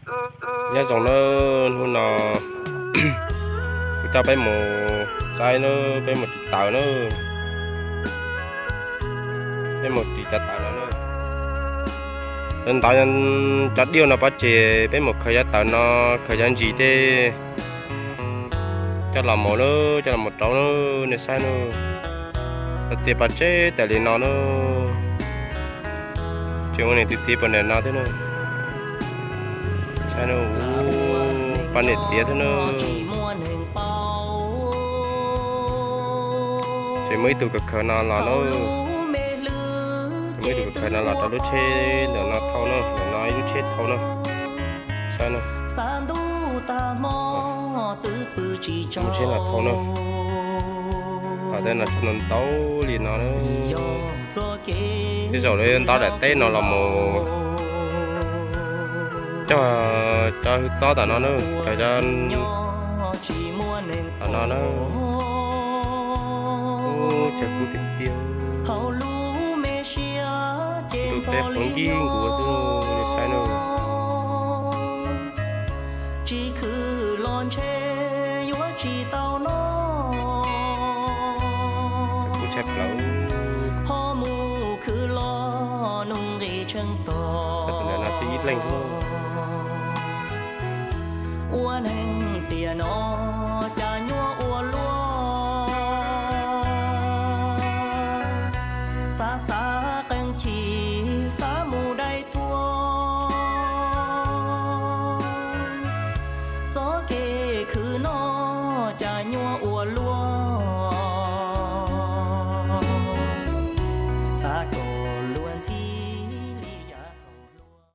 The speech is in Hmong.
Nyob zoo nawb, hnub no kuv coj peb mus saib nawb, peb mus ris taws nawb, peb mus ris cov taws no nawb. Lawv ntov cov diuaj no pov tseg, peb mus khaws cov taws no, khaws cov ntsis tej coj los mus nawb, coj los mus rauv nawb, nej saib nawb. Lawv txiav pov tseg tas li no nawb. Tseem muaj niam txiv puag nram no thiab nawb. Saib nawb, poj niam txiav thiab nawb. Tseem muaj ib tug khaws khaws no los nawb. Tseem muaj ib tug khaws khaws no los rau lub tsheb ntawm no thauj nawb, ntawm no ib lub tsheb thauj nawb. Saib nawb. Lub tsheb no thauj nawb. Thaum tej no tsheb ntau ntau li no nawb. Tej zaum lawv yuav ntov daim teb no los mus cog cov hwj txob tom no nawb, cog cov tom no nawb. Ub, tsheb kub tiag tiag. Ntuj teb qhuav nkig nkuav xwb, nej saib nawb. Tsis khwv los ntshe yuav tsis tau noj. Kuv tshaj plaws. Ho mus khwv los nuj nqis tsheej tog. Tus ntawm no twb ib leeg xwb. Ua neeg tiam no